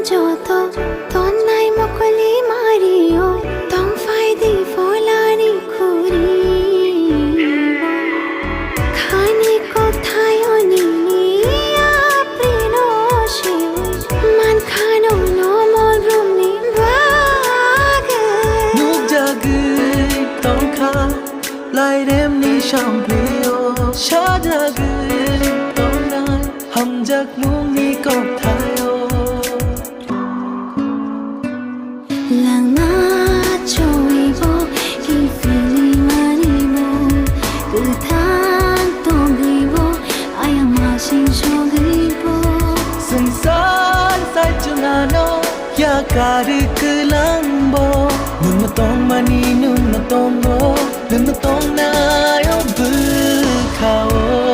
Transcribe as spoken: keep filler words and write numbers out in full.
Joto tonnai mokoli mario, tongphai di pholani khuri. Khani kothayo nini aprino siu, man khano no mon rumni bage. Nukjagwi tongkha lairemni samplio, sajagwi tongnai hamjakmungni kokthaio. Langna choibo, kiphilwi manibo, kwthang tongwibo, ayang masing sogwibo. Swngchar saichung ano yakarwi kwlangbo, nwngno tongmani, nwngno tongbo, nwngno tongnai o bwkhao.